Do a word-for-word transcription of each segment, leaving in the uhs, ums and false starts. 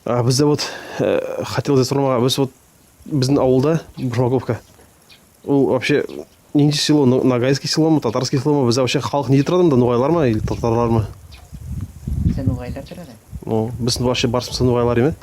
А бизде вот, э, хотел я сормага, биз вот, бизим авылда, Башмаковка, ол вообще нинди село, но-, ногайский село ма, татарский село ма, бизде вообще халк не турады мунда, ногайлар ма или татарлар ма? Бизде ногайлар турады. Ну, биз вообще барымыз да ногайлар эме?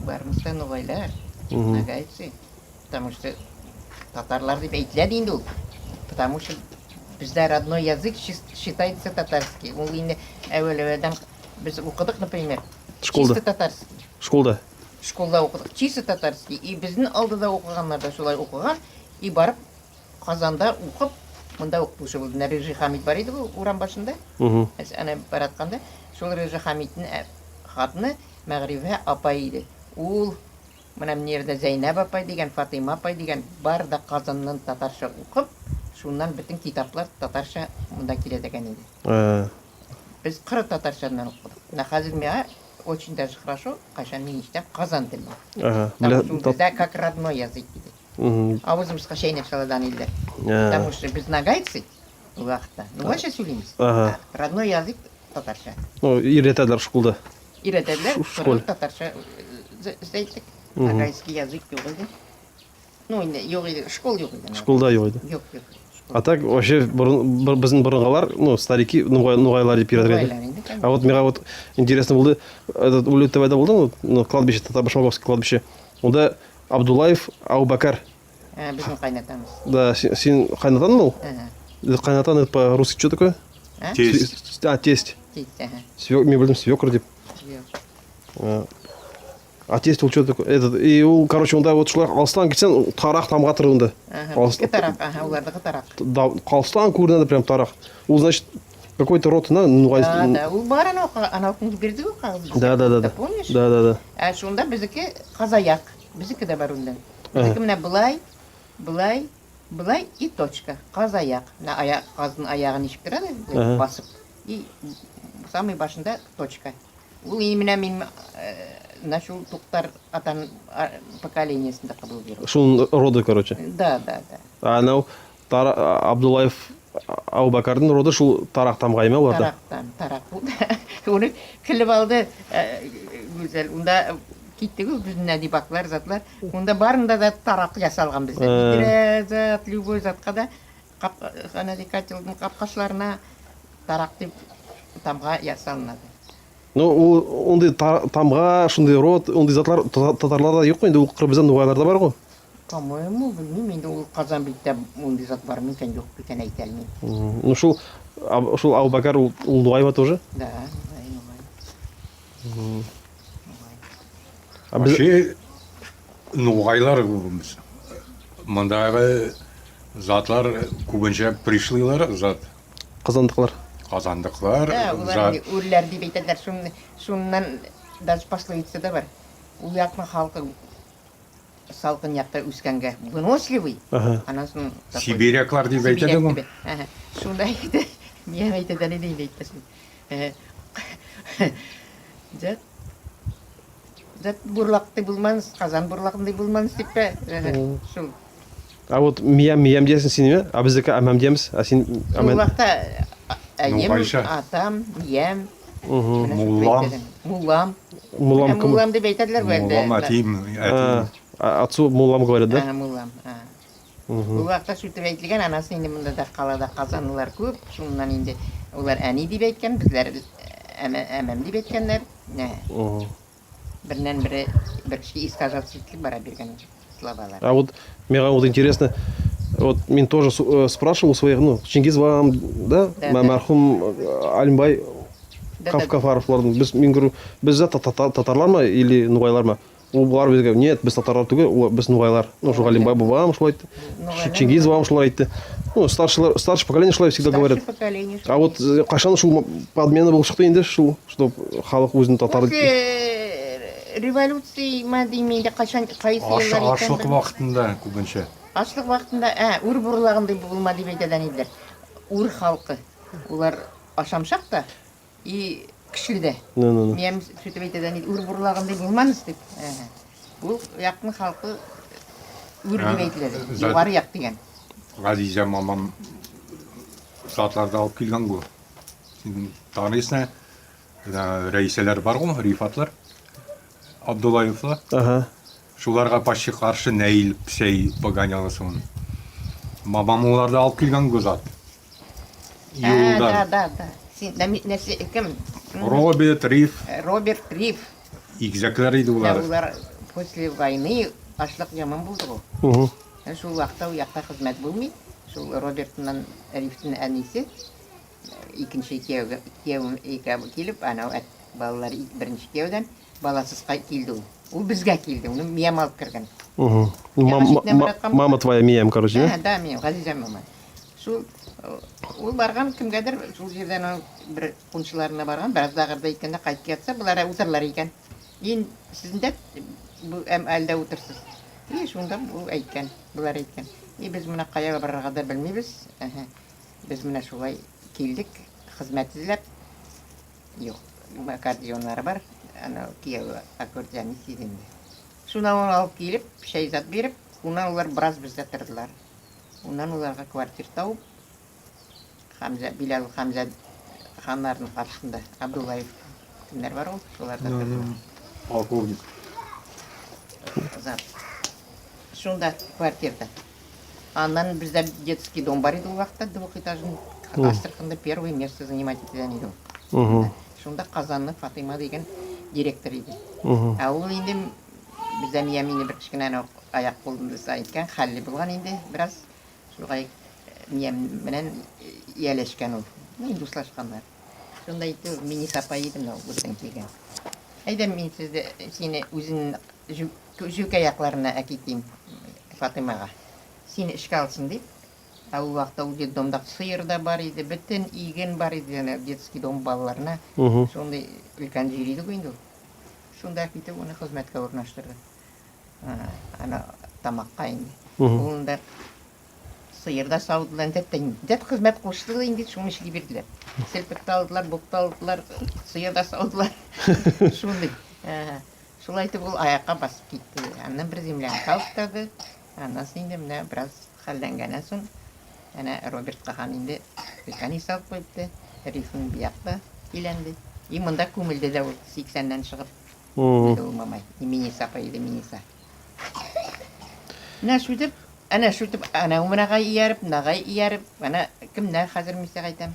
Барымыз да ногайлар, ногайцы. Потому что татарлар деп айтылады энди ол. Потому что бизде родной язык щи-, считается татарский. Ол энди аьвел-аьвелден биз окыдык, например, школда. Чисто татарский. Школда. Школда окыдык чисто татарский. И бизим алдыда окыганлар да солай окыган. И барып Казанда окып, мунда окытувшы болды. Мына Рыжий Хамит бар эди гой урам башында. Мгм. Ана баратканда, сол Рыжий Хамиттинъ, аь, хатыны Маьгьрифа апай эди. Ол, мына, мына ерде Зайнап апай деген, Фатыйма апай деген, бары да Казаннан татарша окып, соннан битим китаплар татарша мунда келеди экен эди. Аь. Биз куры татаршадан окыдык. Мына хаьзир мага очень даже хорошо, кайшан мен эшитемен казан тилин. Аха. Там бизде как родной язык эди. Мгм. Авызымызга шайнеп салады ана эрлер. Аь. Потому что биз ногайцы ол вакытта. Ногайша соьйлеймиз. Аха. А родной язык татарша. Ну, уьйретедилер школда. Уьйретедилер, шу-, школ. Татарша, э, за-, зайттык. Мгм. Ногайский язык йок эди. Ну, энди йок эди, школ йок эди. Школда йок эди. Йок, йок. А так вообще бурын, бир, бизим бурынгылар, ну, старики, ногай-, ногайлар деп уьйреткен эди. Ногайлар энди, конечно. А вот мага вот интересно болды, этот, Уллы Тувада болдынъ, вот, ну, кладбище, Татар-Башмаковский кладбище. Онда Абдуллаев Абубакар. Аь, бизим кайнатамыз. Да, се-, сенинъ кайнатанъ ма ол? Аха. Кайнатанъ это по-русски что такое? А? Тесть. Све-, а, тесть. Тесть, аха. Свё-, мен билдим, свёкор деп. Свёкор. А. А тесть ол что такое? Этот, и ол, короче, онда вот шулай алыстан келсенъ, тарак тамга турады онда. Аха, алыстан. Бизики тарак, аха, олардыки тарак. Да, алыстан коьринеди прям тарак. Ол, значит, какой-то род, на, ну, да, да, ол бар анав, анав куьнде берди гой кагызды. Да, да, да, да. Помнишь? Да, да, да. А сонда бизики казаяк. Бизики де бар онда. Аха. Бизики мине былай, былай, былай и точка. Казаяк. Мына ая-, каздынъ аягын нешик турады, аха, басып. И самый башында точка. Ол именно мен, э, нашел Токтар атанынъ, а, поколениесинде кабыл берди. Шунынъ роды, короче. Да, да, да. А анав Тара-, а, Абдуллаев Абубакардынъ роды шул тарак тамга эме оларда? Тарактан, тарак. Оны килип алды, э, Гуьзел. Онда китти гой бизим адибаклар, затлар. Онда барында да тарак ясалган бизде. Э. Битире зат, любой затка да кап-, анадай котелдынъ капкачларына тарак деп тамга ясалынады. Ну, ол, ондай та-, тамга, шундай род, ондай затлар та-, татарларда йок кой, энди ол кыр бизде ногайларда бар гой. По-моему, билмеймен, энди ол Казанбекте ондай зат бар ма экен, йок па экен, айта алмайман. Мгм. Ну, шул Аб-, шул Абубакар, ол, ол ногай ма тоже? Да, ногай, ногай. Мгм. Ногай. А биз... Вообще, ногайлар, мындагы затлар коьбинше пришлыйлар зат. Казандыклар. Казандыклар. Да, олар зат. Энди оьрлер деп айтадылар. Шун-, шуннан даже пословица да бар. Ол яктынъ халкы салкын якта оьскенге выносливый. Аха. Анан сонъ такой сибиряклар деп айтады гой. Сибиряк деп. Аха. Сондай эди. Мен айтатаган эдим, айтпасын. Э, зат, зат бурлактай болманъыз, казан бурлакындай болманъыз деп пе? Э, мгм. Сол. А вот миям, миям дейсинъ сен, а биздики амам деймиз, а сен аман. Сол вакытта, а, аьем, ногайша. Атам, миям. Мгм. Мине сол... Муллам. Айтады. Муллам. Муллам ким? Муллам деп айтадылар гой энди. Муллам, атайым, атайым. А, а, отцу муллам говорят, да? А, муллам, а. Мгм. Ол вакытта суьйтип айтылган, анасы энди мунда да калада казанлылар коьп, шуннан энди олар аьни деп айткан, бизлер, э, аьме-, аьмем деп айтканлар. Аь. Мгм. Бириннен бири, бир кишкей искажаться этилип бара берген словалар. А вот мага вот интересно, вот мен тоже су-, э, спрашивал у своих, ну, Чингизова, да? Да, да. Ма-, мархум, э, Алимбай, да, Каф-, да, Кафаровлардынъ, биз, мен говорю, биз де та-, та-, татарлар ма или ногайлар ма? Ол булар бизге, нет, биз татарлар туьгил, ол биз ногайлар. Ну, шул Галимбай бабам шулай айтты. Ногайлар. Чингиз бабам шулай айтты. Ну, старшийлар, старшее поколение шулай всегда говорит. Старшее поколение шулай. А вот, э, кашан шул ма-, подмена болып шыкты энди шул, чтоб халк оьзин татар... После революции ма деймен, энди кашан, кайсы... Ашлык вакытында коьбинше. Ашлык вакытында, аь, оьр бурлагындай болма деп айтады аьнелер. Оьр халкы. Олар ашамшак та. И киши де. Ну, ну, ну. Мен суьйтип айтады, аьне, оьр бурлагындай болманъыз деп. Аьхаь. Бу яктынъ халкы оьр деп айтылады. Аь, зат-, йогары як деген. Газиза мамам затларды алып келген гой. Сен таныйсынъ, ана Раисалар бар гой, Рифатлар. Абдуллаевлар. Аха. Шуларга почти каршы не ийилип, шей погонялы сонъ. Мамам оларды алып келген гозат. Юлда. Да, да, да. Сен, нами-, насе-, ким? Роберт Риф. Э, Роберт Риф. Игизеклер эди олар. Да, олар после войны ашлык яман болды го. Мгм. Э, сол вакытта ол якта хызмет болмай. Сол Роберт пан Рифтинъ аниси, э, экинши киевге, киевим эки келип, анав эт-, балалар и-, биринши киевден баласыз кай-, келди ол. Ол бизге келди, оны миям алып кирген. Мгм. Мама твоя миям, короче, да? Э, да, миям, Газиза мама. Сол, э, ол барган кимгедир, сол ерден ол бир коңшыларына барган, бираз да кырда эткенде кайтып келсе, булар утырлар экен. Энди сиз де бу, эм, аьли де утырсыз. И сонда бу айткен, булар айткен. И биз мына каягы барарга да билмейбиз. Аха. Биз мына солай келдик, хызмет излеп. Йок, аккордеонлары бар. Анав киеви аккордеонист эди энди. Соннан оны алып келип, шей зат берип, оннан олар бираз бизде турдылар. Оннан оларга квартира тавып, Хамза, Билал Хамза ханлардынъ катында Абдуллаев кимлер бар ол, солар да турды. Полковник. Зат. Сонда квартирада. Аннан бизде детский дом бар эди ол вакытта, двухэтажный. Астраханьда первое место занимать эткен эди ол. Мгм. Сонда Казанный Фатыма деген директор эди. Мгм. А ол энди бизде миям энди бир кишкене анав аяк-колынъ айткан, халли болган энди бираз. Сога, э, миям менен, э, иялашкан ол. Ну, энди дуслашканлар. Сонда айтты, Миниса апай эди мынав, оьрден келген. Айда мен сизди, сени оьзинъ юк, юк аякларына аькетейим, Фатымага. Сени ишке алсын деп. А ол вакытта ол детдомда сыйыр да бар эди, буьтин ийген бар эди, ана детский дом балаларына. Мгм. Сондай уьйкен ер эди го энди ол. Сонда аькетип оны хызметке орнаштырды. А, ана тамакка энди. Мгм. Онда сыйыр да савдылар, дет, дет хызмет кошты энди, сонынъ ишине бердилер. Силпикти алдылар, букты алдылар, сыйыр да савдылар. Сондай. Аха. Солай этип ол аякка басып кетти. Аннан бир землянка алып турды. Аннан сонъ энди мине бираз халленгеннен сонъ, ана Робертка хан энди уьйкен үй салып койыпты. Рифинъ бу якта эленди. И мунда коьмилди де ол, сексеннен шыгып. Мгм. Энди ол мамай, Миниса апай эди, Миниса. Мине суьйтип, ана суьйтип, анав мунавга иярып, мунавга иярып, ана ким, мине хаьзир мен сага айтам.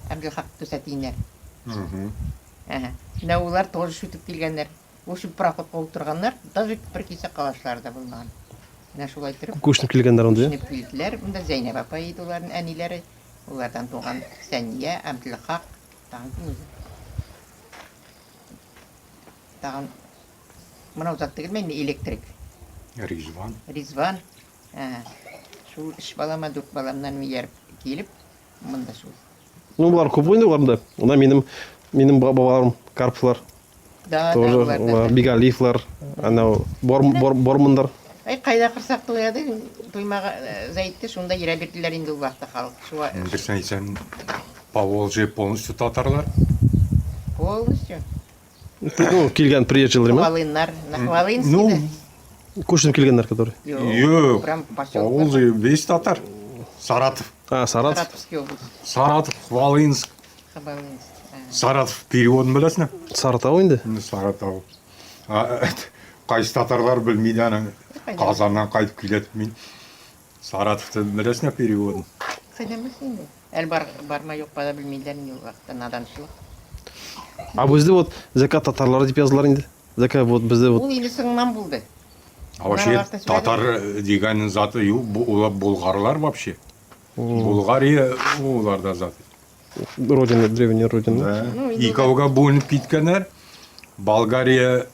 Абдилхак Дусатинлер. Мгм. Аха. Мине олар тоже суьйтип келгенлер. Вообще, пароходка олтырганлар, даже бир кесек калашлары да болмаган. Мине солай турып. Коьшинип келгенлер онда, я? Коьшинип келдилер. Мунда Зейнеп апай эди олардынъ аьнелери. Олардан тувган Сания, Абдилхак, тагы ким оьзи? Тагы мынав зат тувыл ме, электрик. Ризван. Ризван. А, сол уьш балама, доьрт баламнан иярып келип, мунда сол. Ну, булар коьп энди олар да. Мына меним, меним ба-, бабаларым Карповлар. Да, да, тоже олар да, олар да. Бигалиевлар, анав Бор-, Бор-, Борманлар. Ай, кайда кырсак тояды, тоймага, э, зайтты, сонда йыра бердилер энди ол вакытта халк. Шуга- Энди сен айтсанъ, Поволжье полностью татарлар. Полностью. Ну, келген приезжийлер ме? Хвалынлар, на Хвалынский, ну, да? Коьшинип келгенлер, которые? Йок, йок, прям посёлок. Поволжье весь татар. Саратов. А, Саратов. Саратовский область. Саратов, Хвалынск. Хвалынск, а. Саратов переводын билесинъ бе? Сарытав энди. Мине Сарытав. А, эт, кайсы татарлар билмейди ана. Кайда? Казаннан кайтып келеди мен. Саратовты билесинъ бе переводын? Кайдан билсин энди? Аьли бар, бар ма, йок па да билмейди энди ол вакытта, наданшылык. А бизде вот зека татарлары деп язылар энди. Зека вот бизде вот. Ол энди сонъынан болды. А вообще татар деген заты, ю-, бу-, олар болгарлар вообще. Мгм. Болгария, оларда заты. Родина, древняя родина. Да. Ну, энди экевге боьлинип кеткенлер. Болгария,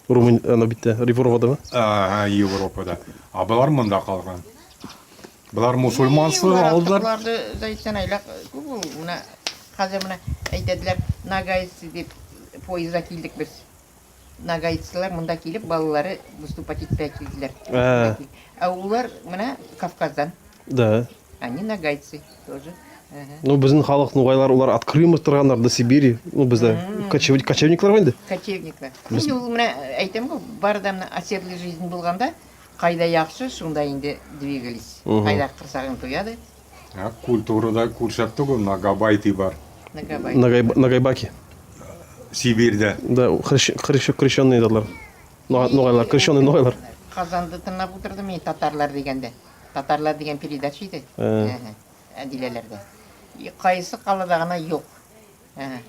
Румын-, анав бетте, Европада ма? Аха, Европада. А булар мунда калган. Булар мусульманство алдылар. Буларды да айтсанъ, айлак коьп ол, мына, хаьзир мына айтадылар, ногайцы деп поездда келдик биз. Ногайцылар мунда келип, балалары выступать этпеге келдилер. А. А олар мына Кавказдан. Да. Они ногайцы тоже. Аха. Ну, бизим халк, ногайлар, олар от Крыма турганлар до Сибири. Ну, бизде кочев-, кочевниклер бар энди. Кочевниклер. Биз- Энди ол, мине, айтаман го, бары да мына оседлый жизнь болганда, кайда яхшы, сонда энди двигались. Мгм. Кайда кырсагынъ тояды. А культурада коьрсетти го, ногабайты бар. Ногабайты. Ногай-, ногайбаки. Сибирьде. Да, хрещ-, хрещ-, крещённые затлар. Ногай-, ногайлар, крещённые ногайлар. Казанды тынлап олтырдым мен, «Татарлар» дегенде. «Татарлар» деген передача эди. Э. Аха. Адилелерде. И кайсы каладагы гына йок. Аха.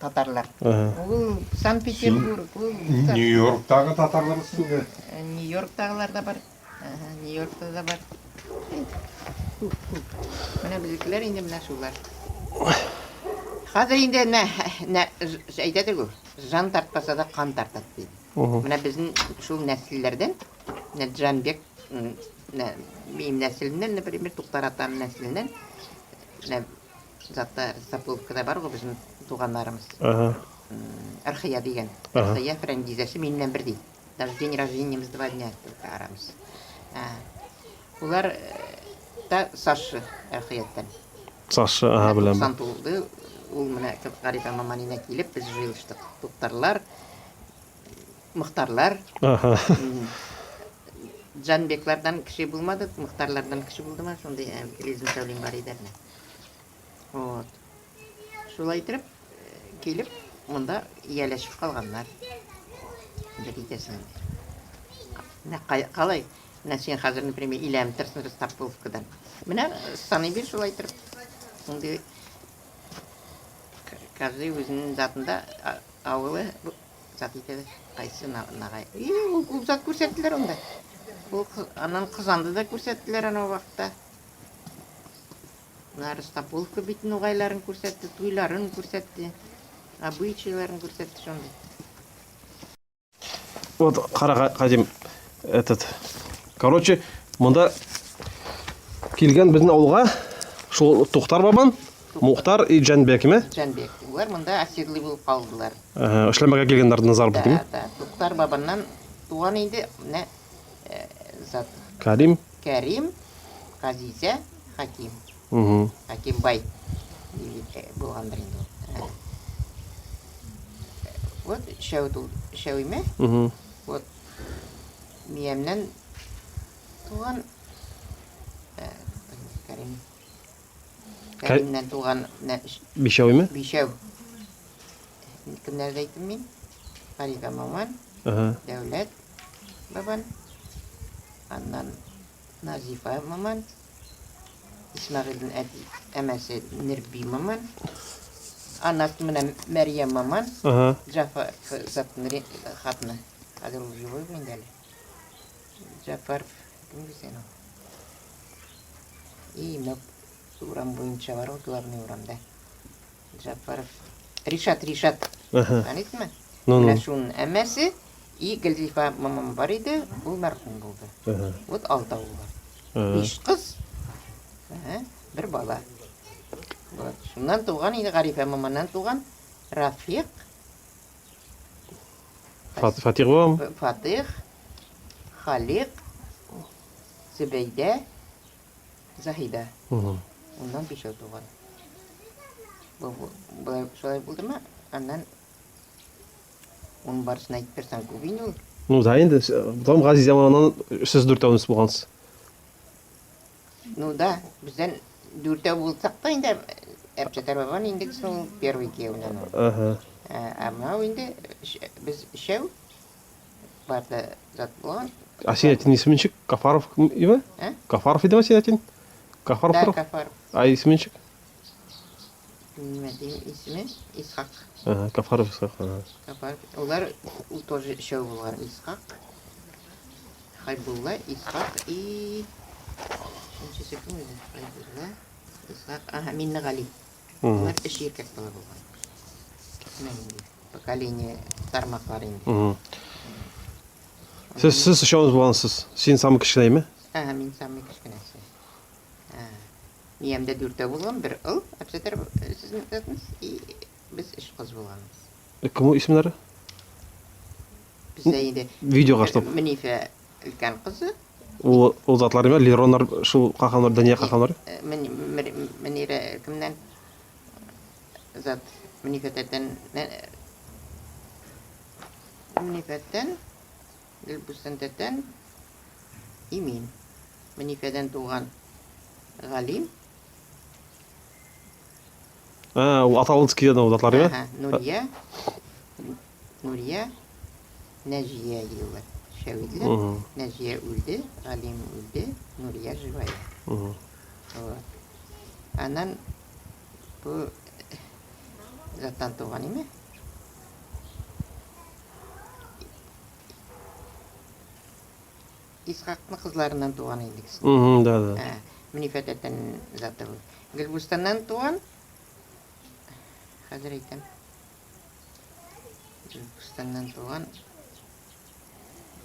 Татарлар. Аха. Ол Санкт-Петербург, ол Нью-Йорктагы татарлар уьстинде. Э, Нью-Йорктагылар да бар. Аха, Нью-Йоркта да бар. Мине бизикилер энди мине шулар. Аьзир энди не, не, айтады го, жан тартпаса да кан тартады дейди. Мине бизим шул несиллерден, мине Джанбек, м, мине, меним несилимнен, например, Токтар атамнынъ несилиннен, мине затта, Растопуловкада бар го бизим тувганларымыз. Аха. М, Архия деген. Аха. Архия Франдизасы меним мен бирдей. Даже день рождениемиз два дня только арамыз. А. Олар, э, да сасшы Архиядан. Сасшы, аха, билемен. Туксан тувылды, ол мине Гарифа маманынъ йимик келип, биз йыелыштык. Токтарлар, Мухтарлар. Аха. М, Джанбеклерден киши болмады, Мухтарлардан киши болды ма, сондай, э, билезим, саьвлем бар эди мине. Вот. Солай айтып, э, келип, мунда йиелесип калганлар. Бир эйтесинъ. Мине кай-, калай? Мине сен аьзир, например, йиеленип турсынъ Растопуловкадан. Мине, э, санай бер солай айтып. Сондай к-, каждый оьзининъ затында, а, авылы, бу, зат этеди. Кайсы на-, ногай? И, ол, ол зат коьрсеттилер онда. Ол кыз-, анан Казанды да коьрсеттилер анав вакытта. Мына Растопуловка бетининъ ногайларын коьрсетти, тойларын коьрсетти, обычайларын коьрсетти сондай. Вот, кара, Ка-, Кадим, этот, короче, мунда келген бизим авылга шул Токтар бабанъ, Мухтар и Джанбек, эме? Джанбек. Олар мунда оседлый болып калдылар. Аха, ислемеге келгенлердинъ назар. Да, да. Токтар бабаннан тувган энди, мине, э, зат. Карим. Карим, Газиза, Хаким. Мгм. Хакимбай. Э, болгандыр энди ол. Аха. Вот, уьшев ту-, уьшев эме? Мгм. Вот, миемнен тувган, э, Карим. Ка- Каримнен тувган, мине, уьш- Бешев эме? Бешев. Кимлерди айттым мен? Гарифа маман, аха, Даьвлет бабан, аннан Назифа маман, Исмагилдинъ аьти-, аьмеси Нурби маман, анасы мине Маьрием маман, аха, Джафар, э, заттынъ ре-, хатыны. Аьзир ол живой ма энди аьли? Джафаров, ким дисенъ ол? И, мине урам бойынша бар го, главный урамда. Джафаров. Ришат, Ришат. Аха. Танисынъма? Ну, ну. Мине сонынъ аьмеси, и Гулзифа мамам бар эди, ол мархум болды. Аха. Вот алты авыл бар. Аха. Уьш кыз, аха, бир бала. Вот. Соннан тувган, энди Гарифа маманнан тувган Рафик. Фат-, Фатих бабам? Фатих, Халик, Зубейде, Захида. Мгм. Оннан бешев тувган. Бу, бу, булай, солай болды ма? Аннан онынъ барысын айтып берсенъ, коьп энди ол. Ну да, энди, с-, потом Газиза маманнан сиз доьртевинъиз болгансыз. Ну да, бизден доьртев болсак та, энди Аьбсаттар бабам энди сол первый куьевиннен ол. Аха. А, а мынав энди уьш-, биз уьшев, барды зат болган. А сен аьттинъ исми нешик? Кафаров эди ме? А? Кафаров эди ме сен аьттинъ? Кафаров. Да, Кафаров. А исми нешик? Неме дейим, исми Исхак. Аха, Кафаров Исхак, аха. Кафаров. Олар, ол тоже уьшев болган. Исхак, Хайбулла, Исхак и, эншиси ким эди? Хайбулла, Исхак, аха, Миннигали. Мгм. Олар уьш эркек бала болган. Мине энди поколение тармаклар энди. Мгм. Сиз, сиз уьшевинъиз болгансыз. Сен самый кишкенеме? Аха, мен самый кишкенеси. А, миемде доьртев болган, бир ул, Аьбсаттар, э, сиздинъ затынъыз, и биз уьш кыз болганмыз. Э, ким ол исимлери? Бизде энди видеога, чтоб. Минифа уьйкен кызы. Ол, ол затлар эме, Леронлар, шул калканлар, Дания калканлар. Э, Мини-, Мир-, Минира кимнен? Зат, Минифа тетен, э, Минифа тетен, Гулбустан тетен, и мен. Минифадан тувган Галим. А, ол аталгысы келеди ол затлар, я? Аха, Нурия, Нурия, Нажия йыйылды. Уьшев йыйылды. Мгм. Нажия оьлди, Галим оьлди, Нурия живая. Мгм. Вот. Аннан бу заттан тувган эме? Исхактынъ кызларыннан тувган эндигиси. Мгм, да, да. А, мине Фатетен заты бу. Гуьлбустаннан тувган. Аьзир айтам. Гуьлбустаннан тувган.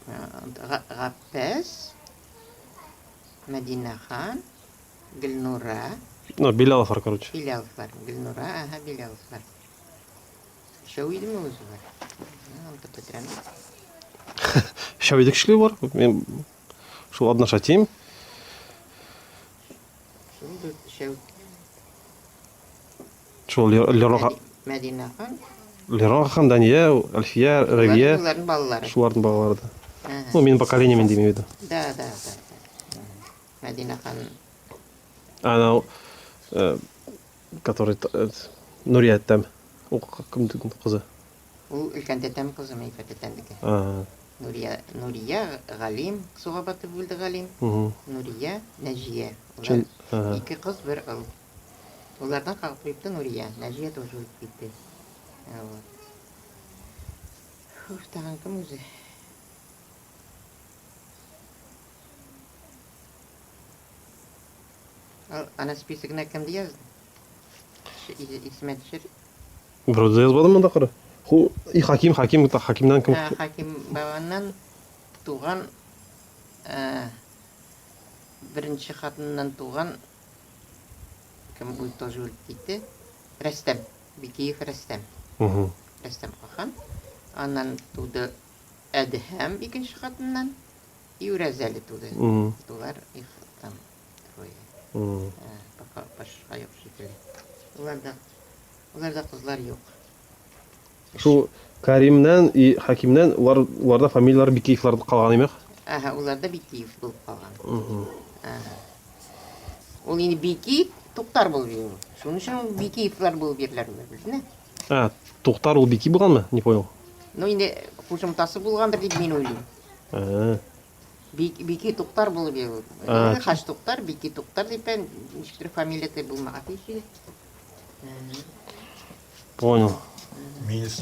А, Га-, Гаппас, Мадинахан, Гуьлнура. Ну, Биляловлар, короче. Биляловлар, Гуьлнура, аха, Биляловлар. Уьшев йыйылды ма оьзи бар? А, онда питирем. Уьшев йыйылды кишилер бар. Мен сол одна шатим. Сол да уьшев. Сол Ле-, Лерон ха-, Мади-, Мадинахан. Лерон хан, Дания, Альфия, Ревия. Олардынъ балалары. Солардынъ балалары да. Аха. Ну, меним поколениеме деймен, имею в виду. Да, да, да, да. Мадинахан. Анав, э, который т-, э, Нурия тетем. Ол к-, кимнинъ кызы? Ол уьйкен тетем кызы, Мифа тетемдики. А. Нурия, Нурия, Галим, суга батып оьлди Галим. Мгм. Нурия, Нажия. Олар аха. Эки кыз, бир ул. Олардан калып койыпты Нурия. Нажия тоже оьлип кетти. А, вот. Уф, тагы ким оьзи? Ал ана списогына кимди яздынъ? Ш-, и-, эсиме туьсир. Биревди язбадым мунда, кара. Ху, и Хаким, Хаким, та-, Хакимнен ким? А, Хаким бабаннан тувган, а, биринши хатыныннан тувган, ким, оьли, тоже оьлип кетти. Рустем, Бикиев Рустем. Мгм. Рустем Кахан. Аннан тувды Эдхем экинши хатыныннан. И Оьразали тувды. Мгм. Олар их там трое. Мгм. А, пока башка йок шикилли. Оларда, оларда кызлар йок. Сол Каримнен и Хакимнен, олар, оларда фамилиялары Бикиевлар калган эме? Аха, оларда Бикиев болып калган. Мгм. Аха. Ол энди Бикиев Токтар болып йоруьйген. Сонынъ уьшин ол Бикиевлар болып йорлар, билдинъме? А, Токтар ол Бикиев болган ма? Не понял. Ну, энди кошымтасы болгандыр деп мен ойлайман. А. Бик-, Бикиев Токтар болып йоруьйген. А, энди Хаж Токтар, Бикиев Токтар деп пе, неше бир фамилия да болмага тийис эди. Понял. Мгм.